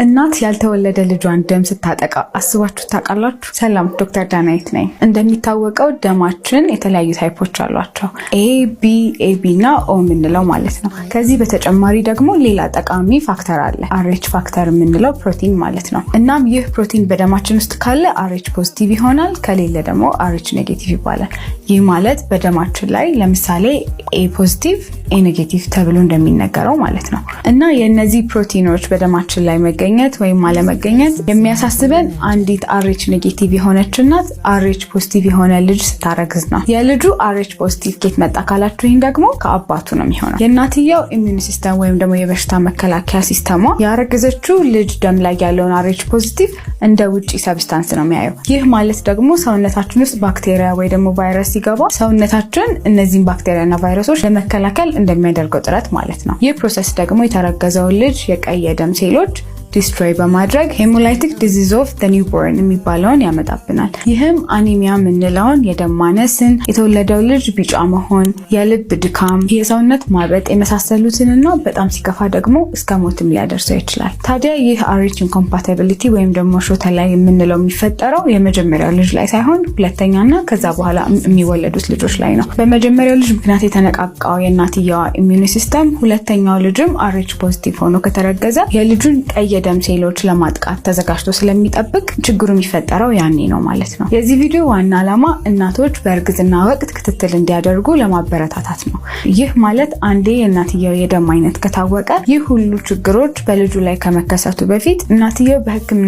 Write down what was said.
እናት ያልተወለደ ልጇን ደም ስታጠቃ አስባችሁ ታውቃላችሁ? ሰላም፣ ዶክተር ዳናይት ነኝ። እንደሚታወቀው ደማችን የተለያዩ type ኦች አሏቸው። A፣ B፣ AB እና O የምንለው ማለት ነው። ከዚህ በተጨማሪ ደግሞ ሌላ ጠቃሚ factor አለ፣ RH factor የምንለው ፕሮቲን ማለት ነው። እናም ይህ ፕሮቲን በደማችን ውስጥ ካለ RH positive ይሆናል፣ ከሌለ ደግሞ RH negative ይባላል። ይህ ማለት በደማችን ላይ ለምሳሌ A positive፣ A negative ተብሎ እንደሚነገረው ማለት ነው። እና የእነዚህ ፕሮቲኖች በደማችን ላይ መገኘት ወይም አለመገኘት የሚያሳስበን አንዲት RH negative የሆነች እናት RH positive የሆነ ልጅ ስታረግዝ ነው። የልጁ RH positive ከየት መጣ ካላችሁኝ ደግሞ ከአባቱ ነው የሚሆነው። የእናትየው immune system ወይም ደግሞ የበሽታ መከላከያ system ዋ ያረገዘችው ልጅ ደም ላይ ያለውን RH positive እንደ ውጭ substance ነው የሚያየው። ይህ ማለት ደግሞ ሰውነታችን ውስጥ ባክቴሪያ ወይ ደግሞ ቫይረስ ሲገባ ሰውነታችን እነዚህን ባክቴሪያና ቫይረሶች ለመከላከል እንደሚያደርገው ጥረት ማለት ነው። ይህ process ደግሞ የተረገዘውን ልጅ የቀይ የደም ሴሎች destroy በማድረግ hemolytic disease of the newborn የሚባለውን ያመጣብናል። ይህም anemia የምንለውን የደም ማነስን፣ የተወለደው ልጅ ቢጫ መሆን፣ የልብ ድካም፣ የሰውነት ማበጥ የመሳሰሉትንና በጣም ሲከፋ ደግሞ እስከ ሞትም ሊያደርሰው ይችላል። ታዲያ ይህ RH incompatibility ወይም ደግሞ ሾተላይ የምንለው የሚፈጠረው የመጀመሪያው ልጅ ላይ ሳይሆን ሁለተኛና ከዛ በኋላ የሚወለዱት ልጆች ላይ ነው። በመጀመሪያው ልጅ ምክንያት የተነቃቃው የእናትየዋ immune system ሁለተኛው ልጅም RH positive ሆኖ ከተረገዘ የልጁን ቀይ የደም ሴሎች ለማጥቃት ተዘጋጅቶ ስለሚጠብቅ ችግሩ የሚፈጠረው ያኔ ነው ማለት ነው። የዚህ ቪዲዮ ዋና ዓላማ እናቶች በእርግዝና ወቅት ክትትል እንዲያደርጉ ለማበረታታት ነው። ይህ ማለት አንዴ የእናትየው የደም አይነት ከታወቀ ይህ ሁሉ ችግሮች በልጁ ላይ ከመከሰቱ በፊት እናትየው በሕክምና